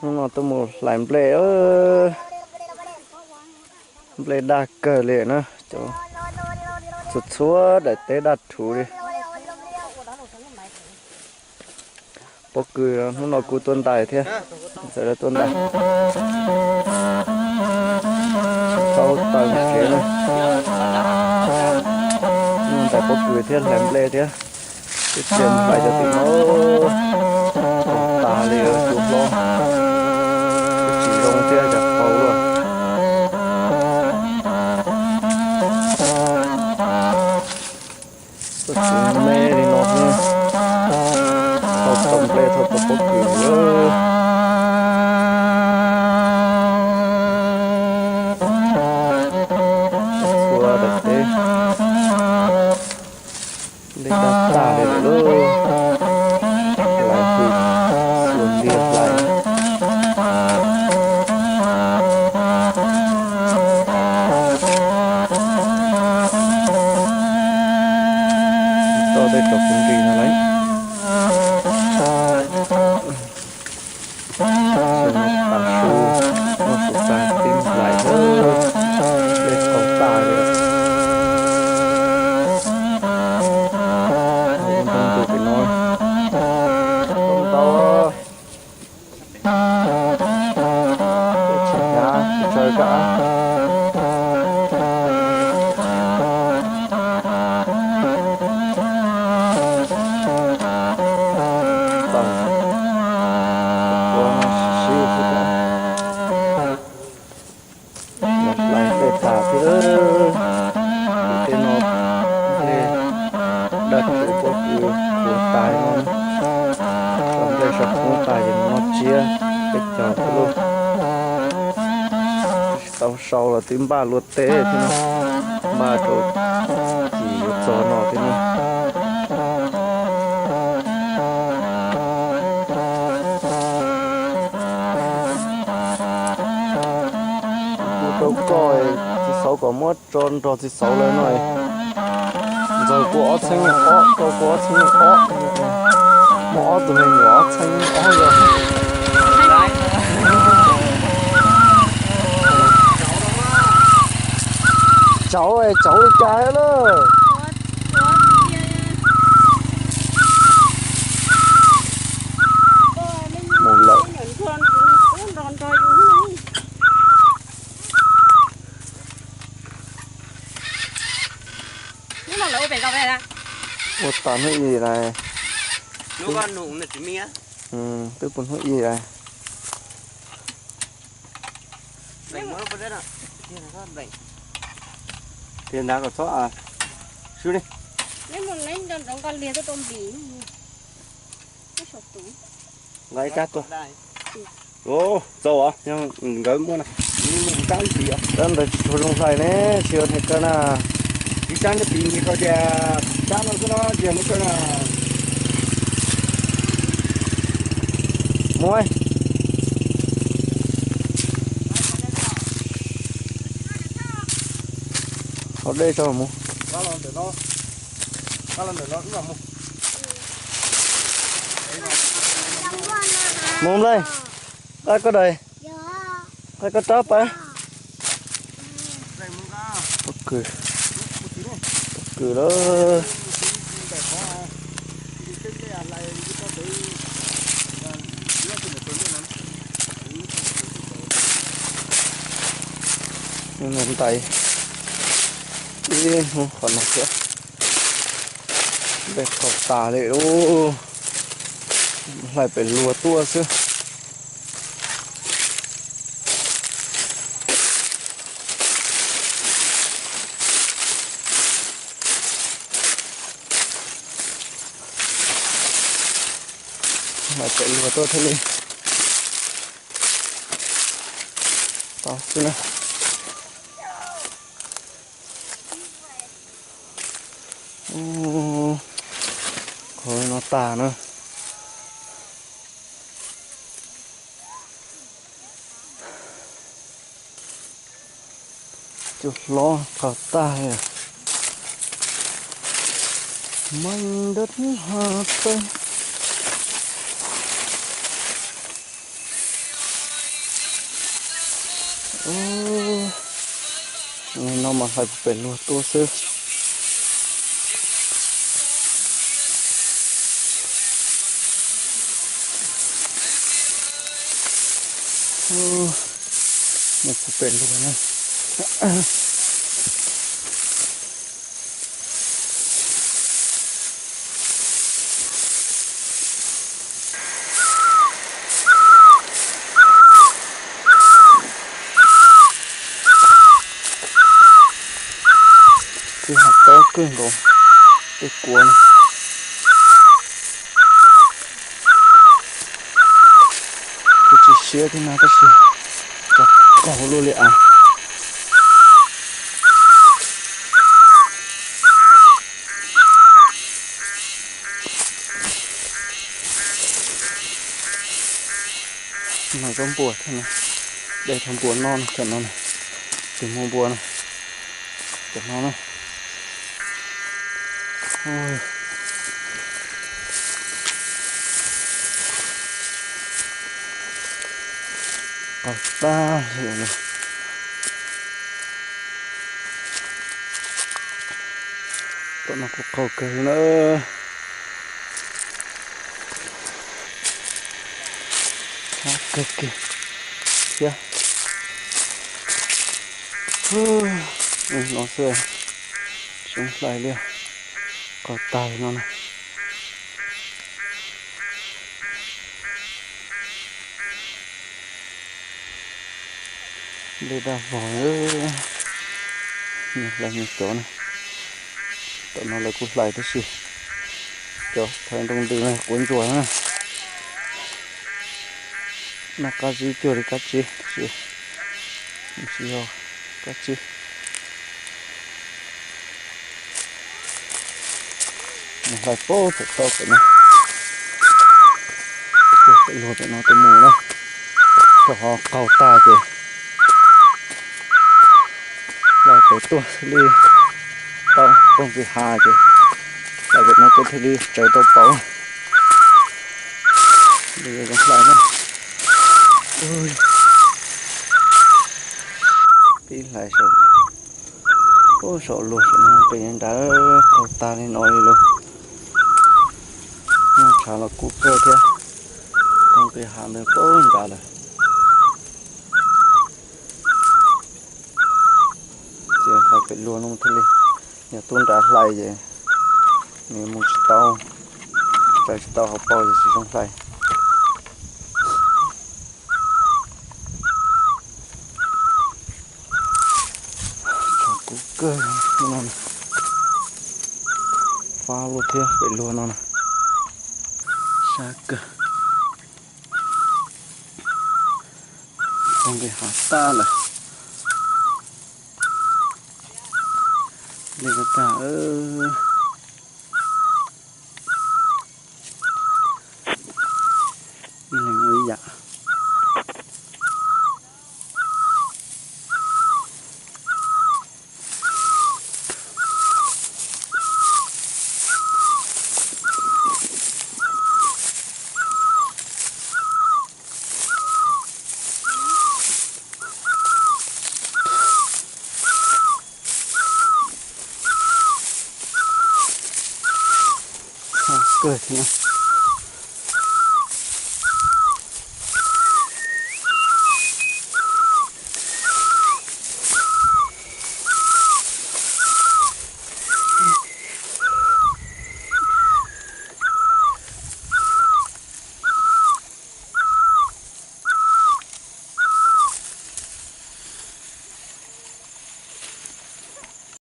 Hnub no tuaj mus hlais nplej, nplej daj kawg li na, cov txhua txhua daim teb daj rhuv li. Pob kws hnub no kuj tuaj ntais thiab, txawm tuaj ntais. Thaub taw kev na, ntais pob kws thiab hlais nplej thiab. Twb tsis mus hlais cov tim no, tas li cua hlob, tsis zoo thiab cas qau luaj. Tuaj txiv me li no xwb, thauj tau nplej thauj tau pob kws. Txhua daim teb, nplej daj tag li lawm lauj. Hlais hwm, txhua ntiag hlais. Txog tej cov kuv nris no lawm. Tam su, noj su tas tib hlais, nplej qau tas li. Ua nroo tus pem no, ntau, tsis hnyav tsis tsawg kav. Tau, ua no sib sib xwb. Hlais nplej tas thiab. Tim tej no nplej daj rhuv pob kws puav tas no, tau nplej sab poob tas ces noj tsiab peb caug thiab lauj. Tsis tau sau los twb npaj luaj teb thiab no, npaj rau cim yuav txog no thiab no. Kuv rau koj, txiv xauv kom muab tso nrog txiv xauv lawm no. Ntxawg kuv ob txheeb ob, koj kuv ob txheeb ob, muaj ob tug me nyuam ob txheeb ob yog. Tsauv, tsauv li cas lawm. Mus lawm. Ua tas hnub ib lais. Twb puas hnub ib lais. Tias nrad kom txhob swb li. Nqa ib kab tuaj. Txaus os, yog nkawd muaj na, ib muaj kab ntxiv os. Kab ntawd tsis tshua zoo hlais ne, tsis yog thiaj kawg na. Tsis sab neb piv nqi qhov tias sab no xwb no tsis yog neb kawg na. Mus, haus dej tso mus. Mus nplej, nqa koj daim, nqa koj rab pas. Pob kws, pob kws lawm. Ntais ib hnub qhov no thiab, nplej qau tas li lauj. Hlais pem luag tuaj xwb. Hlais pem luag tuaj thiaj li tau xwb na. Qhov no tas na. Cua hlob qau tag li. Meej dab ha tawg. No mas hlais pem luag tuaj xwb. Nws puv pem luag na. Kwj ha tob kawg nkaus tej kua no. Kuv tsis siab thiab no tab sis cas qaug luaj li as. No zaub npua thiab no, de tau npua noj no, cov no, tus muaj npua no, cov no na. Qaug tag li. Tom no kuj qaug kawg li na. Txhob kawg kiag thiab. No xwb, tsis hlais li, qaug tag li no na. Dej daj vog, nws hlais nws cov na. Tom no lawv kuj hlais tab sis cov thawv ntoo ntws na quav ntsuas na. Noj qab zib cuag li kab tsib tab sis tsis yog kab tsib. Mus hlais pem toj pem no, pem luag pem no tuaj mus na, rau qhov qaug tag ces hlais pem tuaj xwb li tau poob pes hav ces hlais pem no tuaj thiaj li tsawv tau pauv. Li zoo hlais na. Pib hlais saum, saum luag saum no pem nrad qaug tag li no li lauj. Muaj tshav los kub kawg thiab, poob pes hav ntawd poob nrad lawm. Ces hlais pem luag no thiaj li, yog tub nrad hlais ces nws mus tsis tau, tsawv tsis tau hauv paus ces tsis zoo hlais. Tshav kub kawg no, fab luaj thiab pem luag no na, sab kawg. Poob pes hav tag lawm. Li ko tag, ib leeg ua ib yam. Txhob kawg thiab.